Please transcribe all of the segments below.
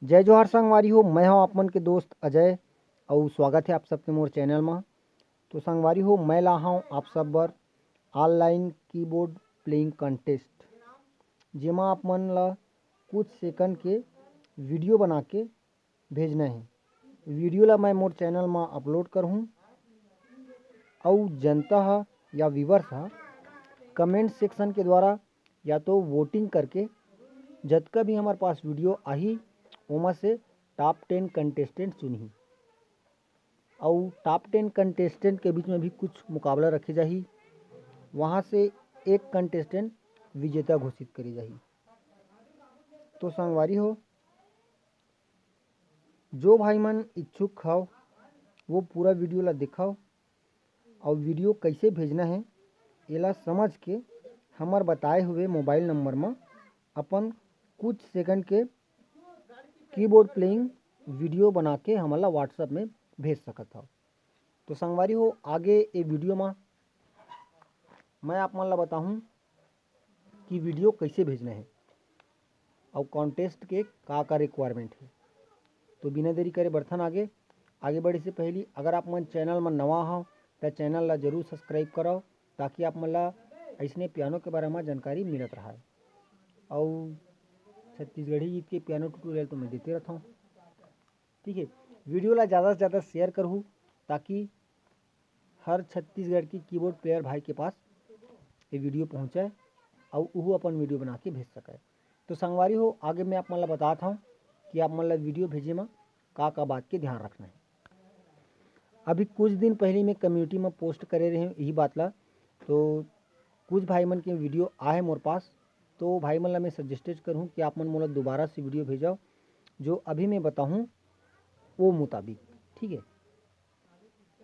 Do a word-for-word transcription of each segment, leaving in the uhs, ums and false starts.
जय जोहार संगवारी हो, मैं हूं आप मन के दोस्त अजय, अउ स्वागत है आप सबके मोर चैनल मा। तो संगवारी हो, मैं ला हूं आप सब बर ऑनलाइन कीबोर्ड प्लेइंग कंटेस्ट, जेमा आप मन ला कुछ सेकंड के वीडियो बना के भेजना है। वीडियो ला मैं मोर चैनल मा अपलोड करहूँ, अउ जनता हा या व्यूअर्स हा कमेंट सेक्शन के द्वारा या तो वोटिंग करके जतका भी हमारे पास वीडियो आही, ओमा से टॉप टेन कंटेस्टेंट चुनही। अउ टॉप टेन कंटेस्टेंट के बीच में भी कुछ मुकाबला रखे जाही, वहाँ से एक कंटेस्टेंट विजेता घोषित करे जाही। तो संगवारी हो, जो भाई मन इच्छुक हव, वो पूरा वीडियो ला देखव, अउ वीडियो कैसे भेजना है, एला समझ के हमर बताए हुए मोबाइल नंबर म अपन कुछ सेकंड के कीबोर्ड प्लेइंग वीडियो बना के हमन ला WhatsApp में भेज सकत हव। तो संगवारी हो, आगे ये वीडियो म मैं आप मन ला बताहूँ कि वीडियो कैसे भेजना है अउ कंटेस्ट के का का रिक्वायरमेंट है। तो बिना देरी करे बढ़थन आगे। आगे बढ़े से पहली अगर आप मन चैनल म नवा हव, त चैनल ला जरूर सब्सक्राइब करव, ताकि आप मन ला अइसने पियानो के बारे म जानकारी मिलत रहय। अउ छत्तीसगढ़ी गीत के पियानो ट्यूटोरियल तो मैं देते रहता हूँ, ठीक है। वीडियो ला ज़्यादा से ज़्यादा शेयर करहू, ताकि हर छत्तीसगढ़ के कीबोर्ड प्लेयर भाई के पास ये वीडियो पहुँचे, अउ उहू अपन वीडियो बना के भेज सके। तो संगवारी हो, आगे मैं आप मन ला बतात हूँ कि आप मन ला वीडियो भेजे म का का बात के ध्यान रखना है। अभी कुछ दिन पहले मैं कम्युनिटी में पोस्ट करे रहे हूँ यही बात ला, तो कुछ भाई मन के वीडियो आए मोर पास, तो भाई मन ला मैं सजेस्टेड करूँ कि आप मन मोला दोबारा से वीडियो भेजव, जो अभी मैं बताहूँ वो मुताबिक, ठीक है।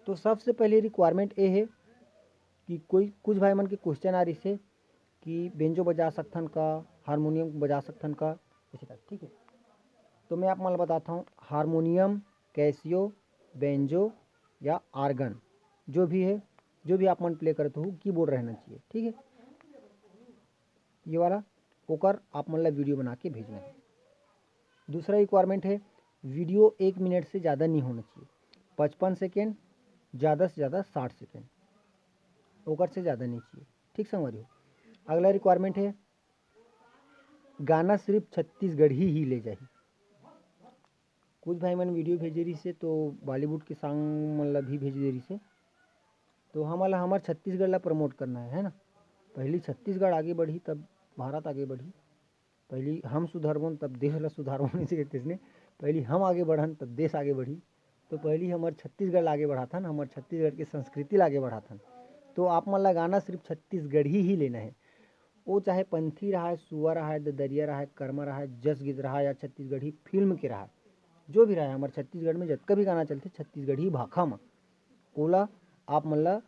तो सबसे पहले रिक्वायरमेंट ये है कि कोई, कुछ भाई मन के क्वेश्चन आ रही से कि बेंजो बजा सकथन का, हारमोनियम बजा सकथन का, इसी तरह, ठीक है। तो मैं आप मन ला बताता हूँ, हारमोनियम, कैसियो, बेंजो या आर्गन, जो भी है, जो भी आप मन प्ले करत हो, कीबोर्ड रहना चाहिए, ठीक है। ये वाला, ओकर आप मन ला वीडियो बना के भेजना है। दूसरा रिक्वायरमेंट है, वीडियो एक मिनट से ज़्यादा नहीं होना चाहिए, पचपन सेकेंड, ज़्यादा से ज़्यादा साठ सेकेंड, ओकर से ज़्यादा नहीं चाहिए, ठीक संगवारी हो। अगला रिक्वायरमेंट है, गाना सिर्फ छत्तीसगढ़ी ही ले जाही। कुछ भाई मन वीडियो भेजे रहिसे तो बॉलीवुड के सॉन्ग मन ला भी भेज दे रहिसे। तो हमन ला हमर छत्तीसगढ़ ला प्रमोट करना है, है ना। पहली छत्तीसगढ़ आगे बढ़ी, तब भारत आगे बढ़ी। पहली हम सुधरबोन, तब देश ला सुधारबोन, इसे कहते इसने। पहली हम आगे बढ़न, तब देश आगे बढ़ी। तो पहली हमर छत्तीसगढ़ ला आगे बढ़ाथन, हमर छत्तीसगढ़ के संस्कृति ला आगे बढ़ाथन। तो आप मन ला गाना सिर्फ छत्तीसगढ़ी ही लेना है। वो चाहे पंथी रहा है, सुआ रहा है, ददरिया रहा है, कर्मा रहा है, जस गीत रहा है या छत्तीसगढ़ी फिल्म के रहा है, जो भी रहा है, हमर छत्तीसगढ़ में जतका भी गाना चलथे छत्तीसगढ़ी भाखा म, ओला आप मन ला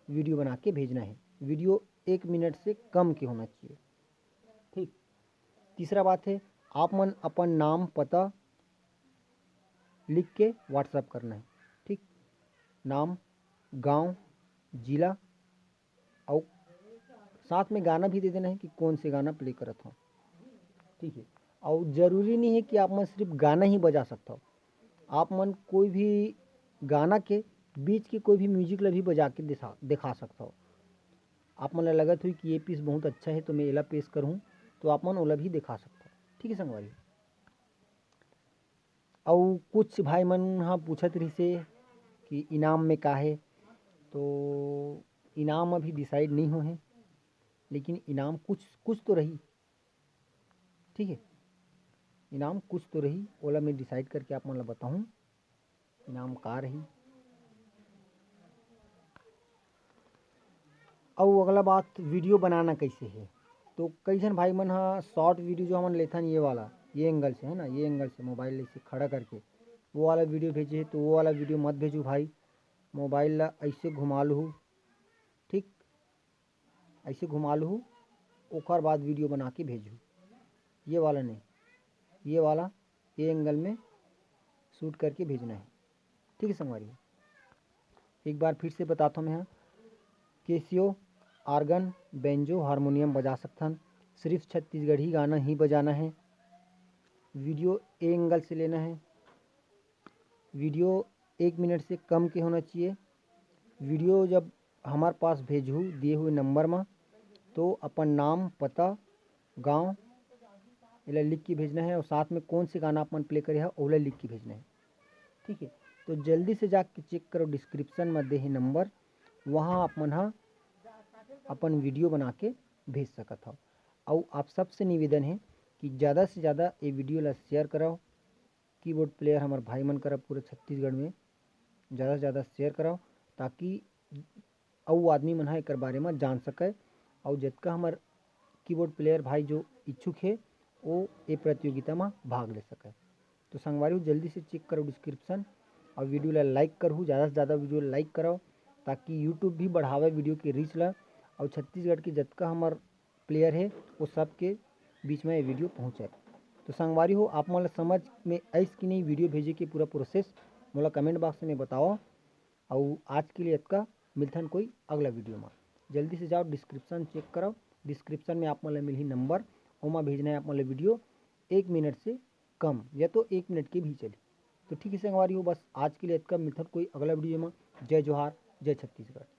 वीडियो बना के भेजना है। वीडियो एक मिनट से कम के होना चाहिए, ठीक। तीसरा बात है, आप मन अपन नाम पता लिख के WhatsApp करना है, ठीक। नाम, गांव, जिला, अउ साथ में गाना भी दे देना है कि कौन से गाना प्ले करत हो, ठीक है। अउ जरूरी नहीं है कि आप मन सिर्फ गाना ही बजा सकता हो, आप मन कोई भी गाना के बीच के कोई भी म्यूजिक ला भी बजा के दिखा, दिखा सकता हो। आप मन ला लगत हुई कि ये पीस बहुत अच्छा है, तो मैं एला पेश करूँ, तो आप मन ओला भी दिखा सकता हो, ठीक है संगवारी। अउ कुछ भाई मन ह पूछत रहिसे कि इनाम में का हे, तो इनाम अभी डिसाइड नहीं हो हे, लेकिन इनाम कुछ, कुछ तो रही, ठीक है, इनाम कुछ तो रही, ओला मैं डिसाइड करके आप मन ला बताहूँ इनाम का रही। अउ अगला बात, वीडियो बनाना कैसे है। तो कई झन भाई मन ह शॉर्ट वीडियो जो हमन लेथन, ये वाला, ये एंगल से, है ना, ये एंगल से मोबाइल ऐसे खड़ा करके वो वाला वीडियो भेजे हे, तो वो वाला वीडियो मत भेजू भाई। मोबाइल ला ऐसे घुमा लूहू, ठीक, ऐसे घुमा लूहू, ओकर बाद वीडियो बना के भेजू। ये वाला नहीं, ये वाला, ये एंगल में शूट करके भेजना है, ठीक है संगवारी। एक बार फिर से बताता हूँ मैं, कैसियो, आर्गन, बेंजो, हारमोनियम बजा सकथन। सिर्फ छत्तीसगढ़ी गाना ही बजाना है। वीडियो ए एंगल से लेना है। वीडियो एक मिनट से कम के होना चाहिए। वीडियो जब हमारे पास भेजहू दिए हुए नंबर में, तो अपन नाम, पता, गांव, एला लिख के भेजना है और साथ में कौन से गाना अपन प्ले करे है, ओला लिख के भेजना है। ठीक है, तो जल्दी से जाके चेक करो, डिस्क्रिप्शन में दे हे नंबर, वहाँ आप मन ह अपन वीडियो बना के भेज सकत हव। अउ आप सबसे निवेदन है कि ज़्यादा से ज़्यादा ये वीडियो ला शेयर करव। कीबोर्ड प्लेयर हमर भाई मन करा पूरे छत्तीसगढ़ में ज़्यादा से ज़्यादा शेयर करव, ताकि अउ आदमी मन ह एकर बारे म जान सकय। अउ जतका हमर कीबोर्ड प्लेयर भाई जो इच्छुक हे, वो ए प्रतियोगिता म भाग ले सकय। तो संगवारी हो, जल्दी से चेक करो डिस्क्रिप्शन और वीडियो ला लाइक करहू, ज़्यादा से ज़्यादा वीडियो लाइक करो, ताकि यूट्यूब भी बढ़ावे वीडियो के रीच ला। और छत्तीसगढ़ के जतका हमर प्लेयर हे, वो सब के बीच में ये वीडियो पहुँचे। तो संगवारी हो, आप मन ला समझ में आइस कि नहीं वीडियो भेजे के पूरा प्रोसेस, मोला कमेंट बॉक्स में बताओ। अउ आज के लिए इतका, मिलथन कोई अगला वीडियो में। जल्दी से जाओ, डिस्क्रिप्शन चेक करो, डिस्क्रिप्शन में आप मन ला मिलही नंबर, ओमा भेजना है आप मन ला वीडियो एक मिनट से कम, या तो एक मिनट के भी चली। तो ठीक है संगवारी हो, बस आज के लिए इतका, मिलथन कोई अगला वीडियो में। जय जोहार, जय छत्तीसगढ़।